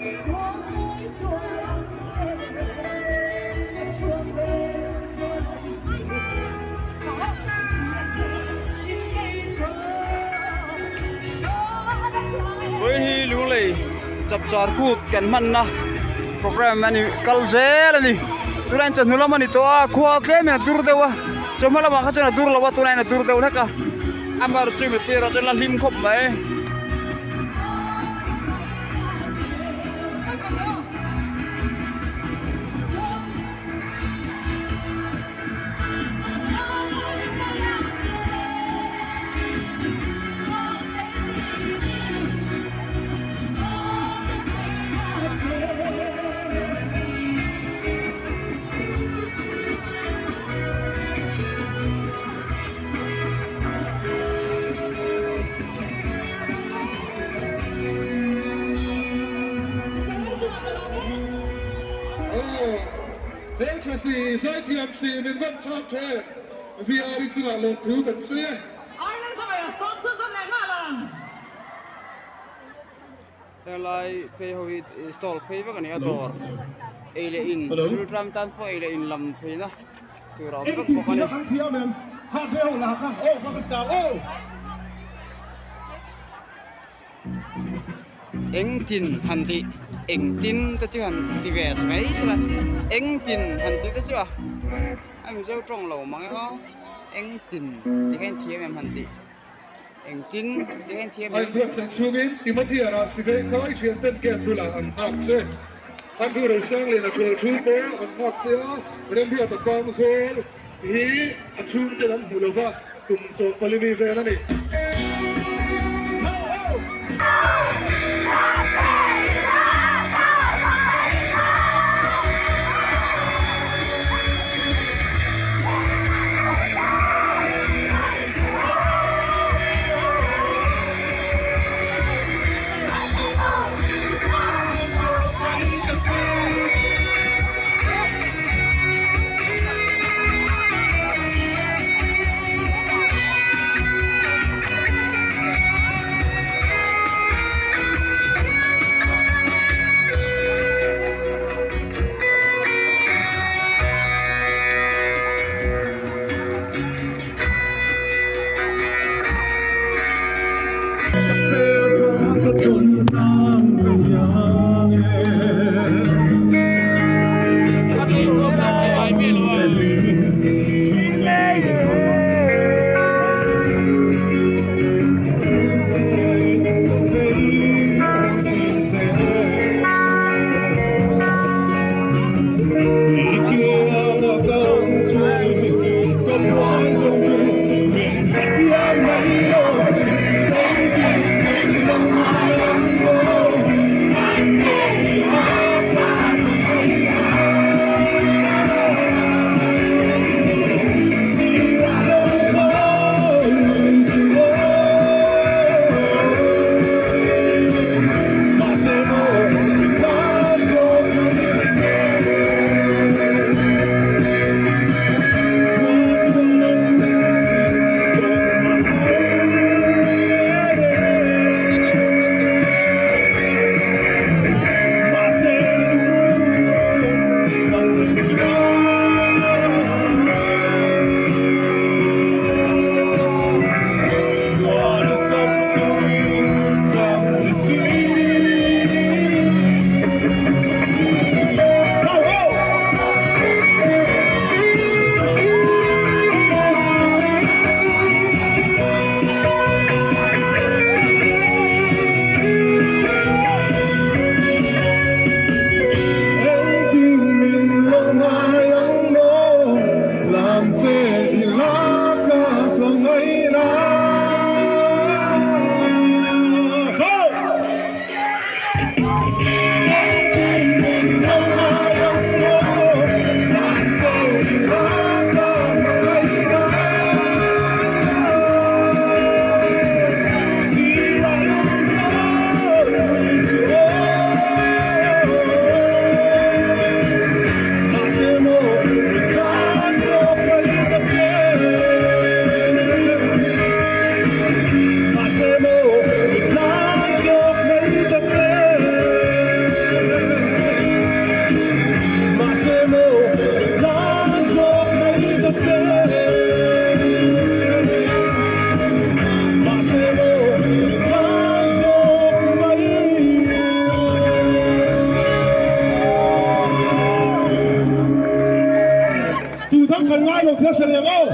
Vawiin hi Lunglei chapchar kut kan hmanna programme a ni kal zel a ni tunah hian chawhnu lam a ni tawh a khua tlem in a dur deuh a chawhma lamah kha chuan a dur lo a tunah hian a dur deuh hlek a amaherawhchu chu mipui erawh chuan la hlim khawp mai. Hmeltha si, zaithiam si min van thap tha em? VR i chungah lawmthu kan sawi e. Ireland khawngaiha sawm chhunzawm leh nghal ang. Helai phei ho hi stall phei vek a ni a dawr ei leh in thil ram tan pawh ei leh in lam pheina tur a awm vek bawk a ni. Engtin han tih engtin te chu han ti ve mai sela engtin han tih te chu a a mizo tawng lo mang e aw engtin ti kha in thiam em han tih engtin ti kha in thiam em. A inbuatsaih chhungin Timothy-a rah si ve kha i thianten gate bulah an nghak che. An ru Rosangliana tual thu pawh an nghak che a, Remruata Pangzawl hi a chhungten an hmu lova, kum 14 mi vel a ni. hmasa leh ang aw.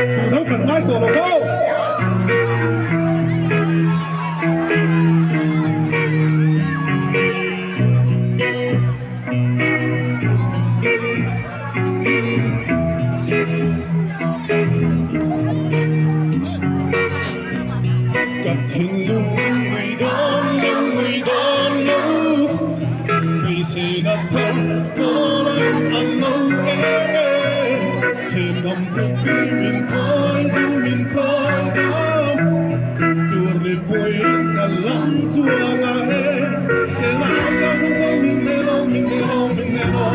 Tun ho kan ngai tawh lo fo. Ka thinlung ngui dawn lo ngui dawn lo Beiseina thar kawlai an lo e Chhem dam thu fir min thawi dam min thawi dam Tur ni puiin ka lam chuang a e Sela ka zawng dawn min ne lo min ne lo min ne lo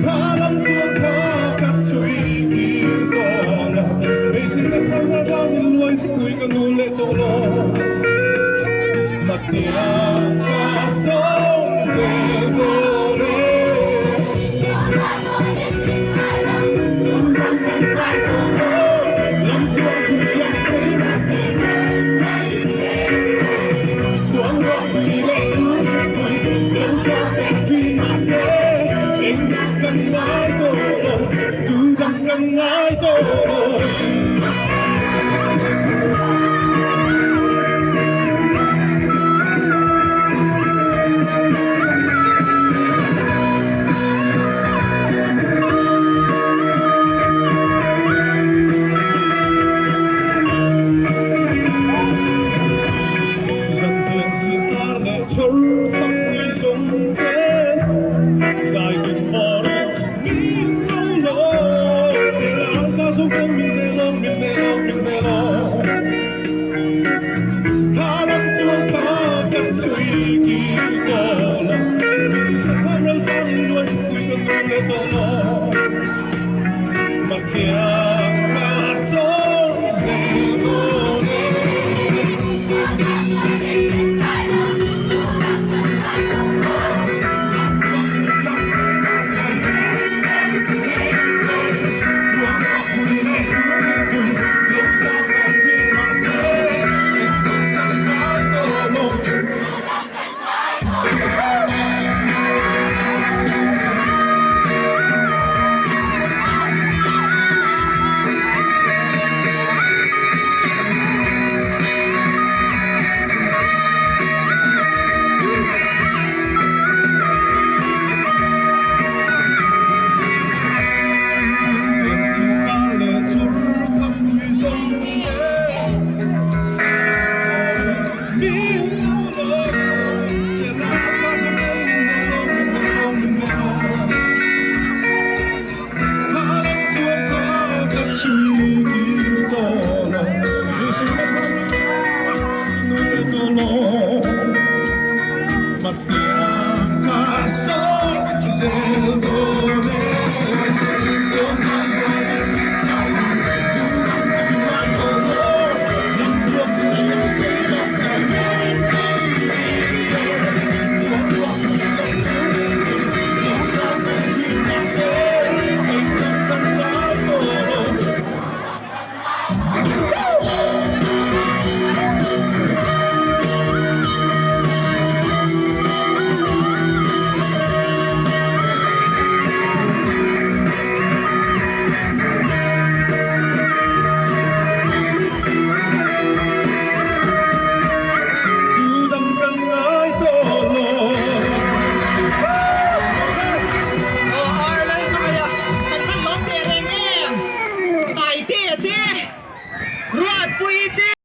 Kha lam tuan kha ka chhui kir tawh lo Beiseina thar rual vangin luai thupui ka nu leh tawh lo Matiang ka sawm zel dawn e. Zantiang si ar leh chhawr thakpui zawng te zai tum vawrin min lo lawm se la ka zawng ten min hneh lo min hneh lo min hneh lo Kha lam chuan kha ka chhui kir tawh lo Beiseina thar ral vangin luai thupui ka nu leh tawh lo Mahniang ka sawm zel dawn e.